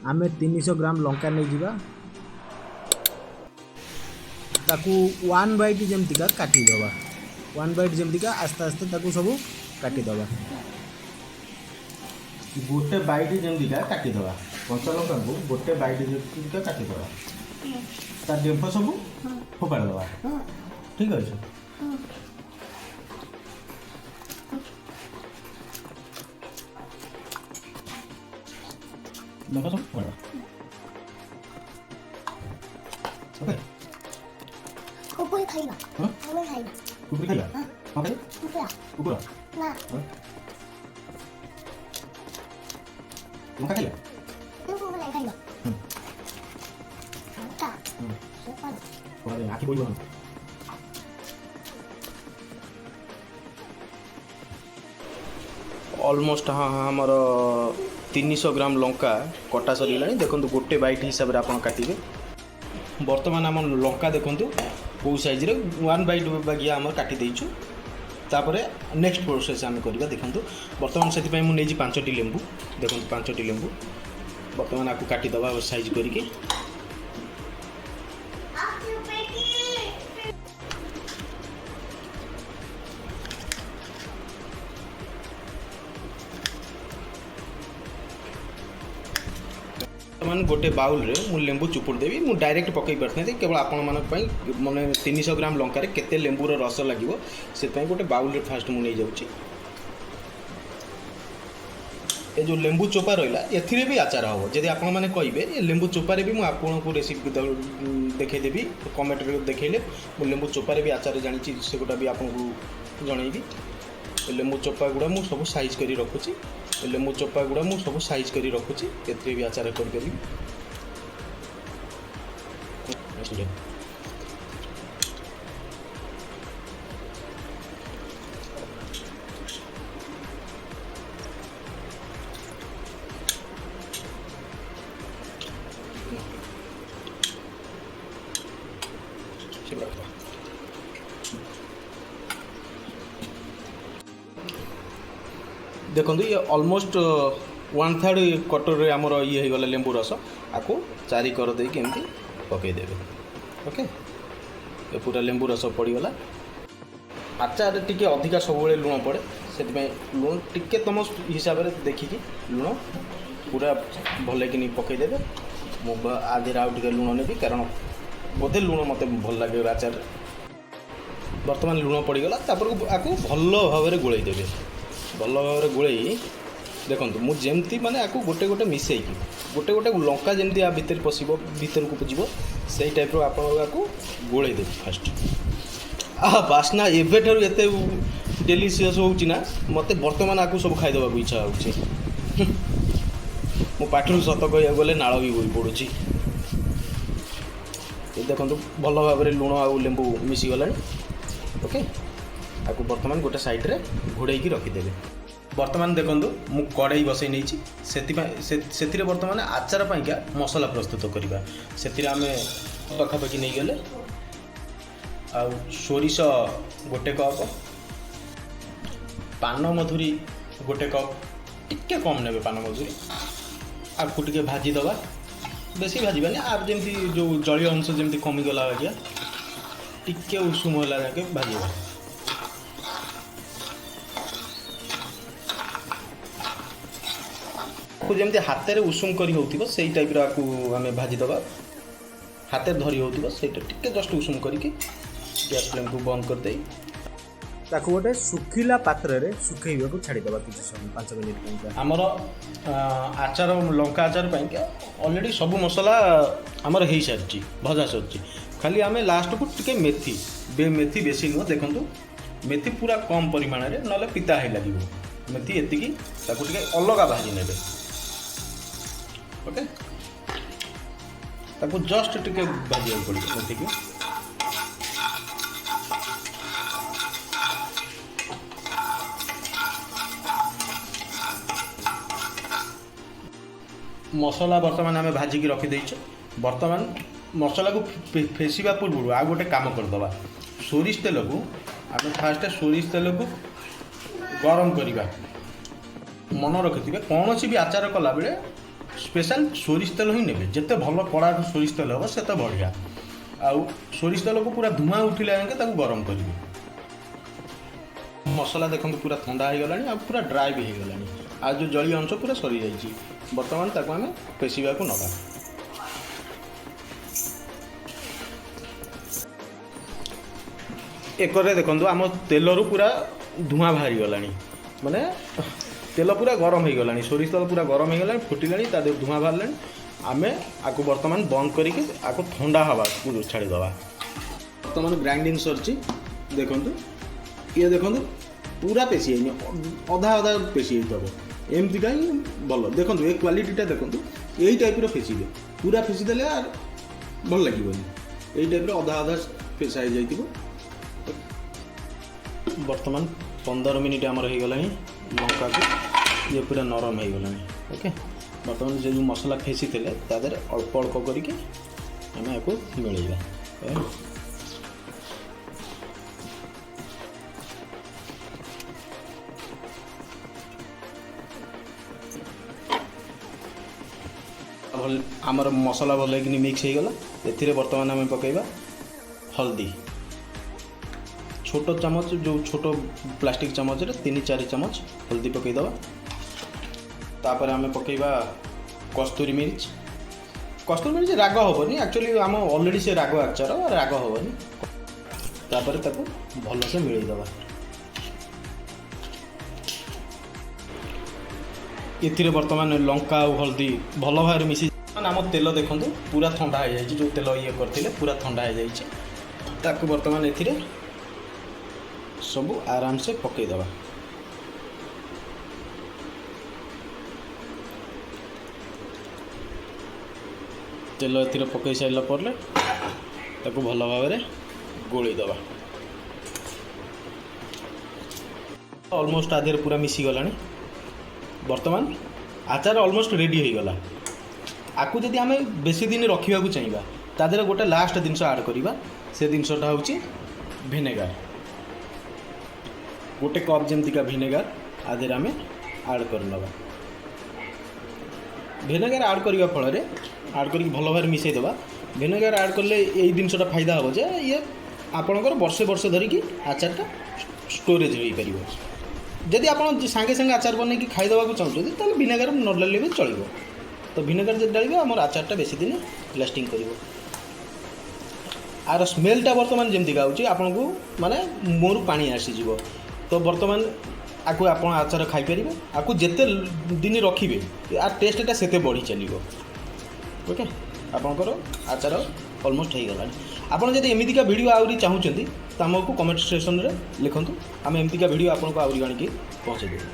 ଆମେ 300 ଗ୍ରାମ ଲଙ୍କା ନେଇଯିବା। ତାକୁ ୱାନ୍ ବାଇଟ୍ ଯେମିତିକା କାଟିଦେବା। ୱାନ୍ ବାଇଟ୍ ଯେମିତିକା ଆସ୍ତେ ଆସ୍ତେ ତାକୁ ସବୁ କାଟିଦେବା। ଗୋଟେ ବାଇଟ୍ ଯେମିତିକା କାଟିଦେବା। କଞ୍ଚା ଲଙ୍କାକୁ ଗୋଟେ ବାଇଟ୍ ଯେମିତିକା କାଟିଦେବା, ତା ଡେମ୍ଫ ସବୁ ଫୋପାଡ଼ି ଦେବା। ଠିକ୍ ଅଛି। ଲଙ୍କା ସବୁ ଫୋପାଡ଼ି ଦେବା, ଓକେ। କୁକୁର ଖାଇବା। ହଁ? ଆମେ ଖାଇବା। କୁକୁର ଖାଇବା? ହଁ, ଖାଇବା। କୁକୁର। କୁକୁର। ନା। ହଁ? ଲଙ୍କା ଖାଇବା। କୁକୁର ଖାଇବା। ହୁଁ। ଲଙ୍କା। ହୁଁ। କୁକୁର। ଆଖି ପଡ଼ିବ। ଅଲମୋଷ୍ଟ ହଁ, ଆମର 300 ଗ୍ରାମ ଲଙ୍କା କଟା ସରିଗଲାଣି। ଦେଖନ୍ତୁ, ଗୋଟେ ବାଇଟ୍ ହିସାବରେ ଆପଣ କାଟିବେ। ବର୍ତ୍ତମାନ ଆମ ଲଙ୍କା ଦେଖନ୍ତୁ କେଉଁ ସାଇଜ୍ରେ ୱାନ୍ ବାଇଟ୍ ବାଗିଆ ଆମର କାଟି ଦେଇଛୁ। ତାପରେ ନେକ୍ସଟ ପ୍ରୋସେସ୍ ଆମେ କରିବା। ଦେଖନ୍ତୁ, ବର୍ତ୍ତମାନ ସେଥିପାଇଁ ମୁଁ ନେଇଛି ପାଞ୍ଚଟି ଲେମ୍ବୁ। ଦେଖନ୍ତୁ, ପାଞ୍ଚଟି ଲେମ୍ବୁ। ବର୍ତ୍ତମାନ ଆକୁ କାଟିଦେବା ସାଇଜ୍ କରିକି। ବର୍ତ୍ତମାନ ଗୋଟେ ବାଉଲରେ ମୁଁ ଲେମ୍ବୁ ଚୁପୁଡ଼ି ଦେବି। ମୁଁ ଡାଇରେକ୍ଟ ପକାଇ ପାରିଥାନ୍ତି, କେବଳ ଆପଣମାନଙ୍କ ପାଇଁ, ମାନେ 300 ଗ୍ରାମ ଲଙ୍କାରେ କେତେ ଲେମ୍ବୁର ରସ ଲାଗିବ, ସେଥିପାଇଁ ଗୋଟେ ବାଉଲରେ ଫାଷ୍ଟ ମୁଁ ନେଇଯାଉଛି। ଏ ଯେଉଁ ଲେମ୍ବୁ ଚୋପା ରହିଲା, ଏଥିରେ ବି ଆଚାର ହେବ। ଯଦି ଆପଣମାନେ କହିବେ, ଏ ଲେମ୍ବୁ ଚୋପାରେ ବି ମୁଁ ଆପଣଙ୍କୁ ରେସିପି ଦେଖେଇଦେବି। କମେଣ୍ଟରେ ଦେଖେଇଲେ ମୁଁ ଲେମ୍ବୁ ଚୋପାରେ ବି ଆଚାର ଜାଣିଛି, ସେଗୁଡ଼ା ବି ଆପଣଙ୍କୁ ଜଣେଇବି। ଏ ଲେମ୍ବୁ ଚୋପା ଗୁଡ଼ା ମୁଁ ସବୁ ସାଇଜ୍ କରି ରଖୁଛି। ଏ ଲେମ୍ବୁ ଚୋପା ଗୁଡ଼ା ମୁଁ ସବୁ ସାଇଜ୍ କରି ରଖୁଛି। ଏଥିରେ ବି ଆଚାର କରିପାରିବି। ସେଗୁଡ଼ା ରଖିଦେବା। ଦେଖନ୍ତୁ, ଇଏ ଅଲମୋଷ୍ଟ ୱାନ୍ ଥାର୍ଡ଼ କଟୋରରେ ଆମର ଇଏ ହେଇଗଲା ଲେମ୍ବୁ ରସ। ଆକୁ ଚାରି କର ଦେଇକି ଏମିତି ପକାଇଦେବେ। ଓକେ, ଏ ପୁରା ଲେମ୍ବୁ ରସ ପଡ଼ିଗଲା। ଆଚାରରେ ଟିକେ ଅଧିକା ସବୁବେଳେ ଲୁଣ ପଡ଼େ, ସେଥିପାଇଁ ଲୁଣ ଟିକେ ତୁମ ହିସାବରେ ଦେଖିକି ଲୁଣ ପୁରା ଭଲକିନି ପକାଇଦେବେ। ମୁଁ ଆ ଦେହରେ ଆଉ ଟିକେ ଲୁଣ ନେବି, କାରଣ ବୋଧେ ଲୁଣ ମୋତେ ଭଲ ଲାଗେ ଆଚାରରେ। ବର୍ତ୍ତମାନ ଲୁଣ ପଡ଼ିଗଲା। ତାପରକୁ ଆକୁ ଭଲ ଭାବରେ ଗୋଳେଇ ଦେବେ। ଭଲ ଭାବରେ ଗୋଳେଇ, ଦେଖନ୍ତୁ, ମୁଁ ଯେମିତି ମାନେ ଆକୁ ଗୋଟେ ଗୋଟେ ମିଶେଇକି, ଗୋଟେ ଗୋଟେ ଲଙ୍କା ଯେମିତି ଆ ଭିତରେ ପଶିବ, ଭିତରକୁ ଯିବ, ସେଇ ଟାଇପ୍ର ଆପଣ ଆକୁ ଗୋଳେଇ ଦେବେ ଫାଷ୍ଟ। ଆହା, ବାସ୍ନା ଏବେଠାରୁ ଏତେ ଡେଲିସିୟସ୍ ହେଉଛି ନା, ମୋତେ ବର୍ତ୍ତମାନ ଆକୁ ସବୁ ଖାଇଦେବାକୁ ଇଚ୍ଛା ହେଉଛି। ମୋ ପାଟିରୁ ସତ କହିବାକୁ ଗଲେ ନାଳ ବି ବୋହି ପଡ଼ୁଛି। ଏ ଦେଖନ୍ତୁ, ଭଲ ଭାବରେ ଲୁଣ ଆଉ ଲେମ୍ବୁ ମିଶିଗଲାଣି। ଓକେ, ଆକୁ ବର୍ତ୍ତମାନ ଗୋଟେ ସାଇଡ଼୍ରେ ଘୋଡ଼େଇକି ରଖିଦେବେ। ବର୍ତ୍ତମାନ ଦେଖନ୍ତୁ, ମୁଁ କଡ଼େଇ ବସେଇ ନେଇଛି। ସେଥିପାଇଁ ସେଥିରେ ବର୍ତ୍ତମାନ ଆଚାର ପାଇଁକା ମସଲା ପ୍ରସ୍ତୁତ କରିବା। ସେଥିରେ ଆମେ ପାଖାପାଖି ନେଇଗଲେ ଆଉ ସୋରିଷ ଗୋଟେ କପ୍, ପାନ ମଧୁରୀ ଗୋଟେ କପ୍, ଟିକେ କମ୍ ନେବେ ପାନ ମଧୁରୀ। ଆକୁ ଟିକେ ଭାଜିଦେବା। ବେଶୀ ଭାଜିବାନି। ଆର ଯେମିତି ଯେଉଁ ଜଳୀୟ ଅଂଶ ଯେମିତି କମିଗଲା ବାଗିଆ, ଟିକେ ଉଷୁମ ହେଲା ଯାକେ ଭାଜିବା। ଆକୁ ଯେମିତି ହାତରେ ଉଷୁମ କରି ହେଉଥିବ, ସେଇ ଟାଇପ୍ର ଆକୁ ଆମେ ଭାଜିଦେବା। ହାତରେ ଧରି ହେଉଥିବ, ସେଇଟା ଟିକେ ଜଷ୍ଟ ଉଷୁମ କରିକି ଗ୍ୟାସ୍ ଫ୍ଲେମ୍କୁ ବନ୍ଦ କରିଦେଇ ତାକୁ ଗୋଟେ ଶୁଖିଲା ପାତ୍ରରେ ଶୁଖେଇବାକୁ ଛାଡ଼ିଦେବା କିଛି ସମୟ, 5 ମିନିଟ୍ ପାଇଁକା। ଆମର ଆଚାର, ଲଙ୍କା ଆଚାର ପାଇଁକା ଅଲରେଡ଼ି ସବୁ ମସଲା ଆମର ହେଇସାରିଛି, ଭଜା ସରିଛି। ଖାଲି ଆମେ ଲାଷ୍ଟକୁ ଟିକେ ମେଥି, ମେଥି ବେଶୀ ନୁହଁ। ଦେଖନ୍ତୁ, ମେଥି ପୁରା କମ୍ ପରିମାଣରେ, ନହେଲେ ପିତା ହେଇ ଲାଗିବ। ମେଥି ଏତିକି, ତାକୁ ଟିକେ ଅଲଗା ଭାଜି ନେବେ। ଓକେ, ତାକୁ ଜଷ୍ଟ ଟିକେ ଭାଜିବାକୁ ପଡ଼ିବ ମେଥିକୁ। ମସଲା ବର୍ତ୍ତମାନ ଆମେ ଭାଜିକି ରଖିଦେଇଛେ। ବର୍ତ୍ତମାନ ମସଲାକୁ ଫେସିବା ପୂର୍ବରୁ ଆଉ ଗୋଟେ କାମ କରିଦେବା। ସୋରିଷ ତେଲକୁ ଆମେ ଫାଷ୍ଟ ସୋରିଷ ତେଲକୁ ଗରମ କରିବା। ମନେ ରଖିଥିବେ, କୌଣସି ବି ଆଚାର କଲାବେଳେ ସ୍ପେଶାଲ ସୋରିଷ ତେଲ ହିଁ ନେବେ। ଯେତେ ଭଲ କଡ଼ା ସୋରିଷ ତେଲ ହେବ ସେତେ ବଢ଼ିଆ। ଆଉ ସୋରିଷ ତେଲକୁ ପୁରା ଧୂଆଁ ଉଠିଲା ଯାଏଁ ତାକୁ ଗରମ କରିବେ। ମସଲା ଦେଖନ୍ତୁ ପୁରା ଥଣ୍ଡା ହେଇଗଲାଣି ଆଉ ପୁରା ଡ୍ରାଏ ବି ହେଇଗଲାଣି, ଆଉ ଯେଉଁ ଜଳୀୟ ଅଂଶ ପୁରା ସରିଯାଇଛି। ବର୍ତ୍ତମାନ ତାକୁ ଆମେ ପେଶିବାକୁ ନେବା। ଏକରେ ଦେଖନ୍ତୁ ଆମ ତେଲରୁ ପୁରା ଧୂଆଁ ବାହାରିଗଲାଣି, ମାନେ ତେଲ ପୁରା ଗରମ ହେଇଗଲାଣି, ସୋରିଷ ତେଲ ପୁରା ଗରମ ହେଇଗଲାଣି, ଫୁଟିଲାଣି, ତା ଦେହରୁ ଧୂଆଁ ବାହାରିଲାଣି। ଆମେ ଆକୁ ବର୍ତ୍ତମାନ ବନ୍ଦ କରିକି ଆକୁ ଥଣ୍ଡା ହେବାକୁ ଛାଡ଼ିଦେବା। ବର୍ତ୍ତମାନ ଗ୍ରାଇଣ୍ଡିଙ୍ଗ ସରିଛି। ଦେଖନ୍ତୁ, ଇଏ ଦେଖନ୍ତୁ ପୁରା ପେଶି ହେଇନି, ଅଧା ଅଧା ପେଶି ହେଇଥିବ। ଏମିତି କାହିଁ ଭଲ ଦେଖନ୍ତୁ, ଏ କ୍ୱାଲିଟିଟା ଦେଖନ୍ତୁ, ଏଇ ଟାଇପ୍ର ଫେସିବେ। ପୁରା ଫେସି ଦେଲେ ଆର୍ ଭଲ ଲାଗିବନି। ଏଇ ଟାଇପ୍ର ଅଧା ଅଧା ପେଶା ହେଇଯାଇଥିବ। ବର୍ତ୍ତମାନ 15 ମିନିଟ୍ ଆମର ହେଇଗଲାଣି, ଲଙ୍କାକୁ ଇଏ ପୁରା ନରମ ହେଇଗଲାଣି। ଓକେ, ବର୍ତ୍ତମାନ ସେ ଯେଉଁ ମସଲା ଫେସିଥିଲେ ତା ଦେହରେ ଅଳ୍ପ ଅଳ୍ପ କରିକି ଆମେ ୟାକୁ ମିଳେଇବା। ଭଲ ଆମର ମସଲା ଭଲ ହେଇକିନି ମିକ୍ସ ହେଇଗଲା। ଏଥିରେ ବର୍ତ୍ତମାନ ଆମେ ପକାଇବା ହଳଦୀ, ଛୋଟ ଚାମଚ, ଯେଉଁ ଛୋଟ ପ୍ଲାଷ୍ଟିକ୍ ଚାମଚରେ 3-4 ଚାମଚ ହଳଦୀ ପକାଇଦେବା। ତାପରେ ଆମେ ପକାଇବା କସ୍ତୁରୀ ମିର୍ଚ। କସ୍ତୁରୀ ମିର୍ଚ ରାଗ ହେବନି, ଆକ୍ଚୁଆଲି ଆମ ଅଲରେଡ଼ି ସେ ରାଗ ଆଚାର ରାଗ ହେବନି। ତାପରେ ତାକୁ ଭଲସେ ମିଳେଇଦେବା। ଏଥିରେ ବର୍ତ୍ତମାନ ଲଙ୍କା ଆଉ ହଳଦୀ ଭଲ ଭାବରେ ମିଶି ଆମ ତେଲ ଦେଖନ୍ତୁ ପୁରା ଥଣ୍ଡା ହେଇଯାଇଛି। ଯେଉଁ ତେଲ ଇଏ କରିଥିଲେ ପୁରା ଥଣ୍ଡା ହେଇଯାଇଛି। ତାକୁ ବର୍ତ୍ତମାନ ଏଥିରେ ସବୁ ଆରାମସେ ପକାଇଦେବା। ତେଲ ଏଥିରେ ପକାଇ ସାରିଲା ପରେ ତାକୁ ଭଲ ଭାବରେ ଗୋଳେଇ ଦେବା। ଅଲମୋଷ୍ଟ ତା ଦେହରେ ପୁରା ମିଶିଗଲାଣି। ବର୍ତ୍ତମାନ ଆଚାର ଅଲମୋଷ୍ଟ ରେଡ଼ି ହେଇଗଲା। ଆକୁ ଯଦି ଆମେ ବେଶୀ ଦିନ ରଖିବାକୁ ଚାହିଁବା, ତା ଦେହରେ ଗୋଟେ ଲାଷ୍ଟ ଜିନିଷ ଆଡ଼୍ କରିବା। ସେ ଜିନିଷଟା ହେଉଛି ଭିନେଗାର। ଗୋଟେ କପ୍ ଯେମିତିକା ଭିନେଗାର ଆ ଦେହରେ ଆମେ ଆଡ଼୍ କରିନେବା। ଭିନେଗାର ଆଡ଼୍ କରିବା ଫଳରେ, ଆଡ଼୍ କରିକି ଭଲ ଭାବରେ ମିଶାଇ ଦେବା। ଭିନେଗାର ଆଡ଼୍ କଲେ ଏଇ ଜିନିଷଟା ଫାଇଦା ହେବ ଯେ ଇଏ ଆପଣଙ୍କର ବର୍ଷେ ବର୍ଷେ ଧରିକି ଆଚାରଟା ଷ୍ଟୋରେଜ୍ ହୋଇପାରିବ। ଯଦି ଆପଣ ସାଙ୍ଗେ ସାଙ୍ଗେ ଆଚାର ବନେଇକି ଖାଇଦେବାକୁ ଚାହୁଁଛନ୍ତି, ତାହେଲେ ଭିନେଗାର ନ ଡାଳିଲେ ବି ଚଳିବ। ତ ଭିନେଗାର ଯଦି ଡାଳିବେ, ଆମର ଆଚାରଟା ବେଶୀ ଦିନ ଲାଷ୍ଟିଂ କରିବ। ଆର ସ୍ମେଲ୍ଟା ବର୍ତ୍ତମାନ ଯେମିତି ଗାଉଛି, ଆପଣଙ୍କୁ ମାନେ ମୁହଁରୁ ପାଣି ଆସିଯିବ। ତ ବର୍ତ୍ତମାନ ଆକୁ ଆପଣ ଆଚାର ଖାଇପାରିବେ। ଆକୁ ଯେତେ ଦିନ ରଖିବେ, ଆ ଟେଷ୍ଟଟା ସେତେ ବଢ଼ି ଚାଲିବ। ଓକେ, ଆପଣଙ୍କର ଆଚାର ଅଲମୋଷ୍ଟ ହେଇଗଲାଣି। ଆପଣ ଯଦି ଏମିତିକା ଭିଡ଼ିଓ ଆହୁରି ଚାହୁଁଛନ୍ତି, ତ ଆମକୁ କମେଣ୍ଟ ସେକ୍ସନରେ ଲେଖନ୍ତୁ। ଆମେ ଏମିତିକା ଭିଡ଼ିଓ ଆପଣଙ୍କୁ ଆହୁରି ଆଣିକି ପହଞ୍ଚେଇ ଦେବୁ।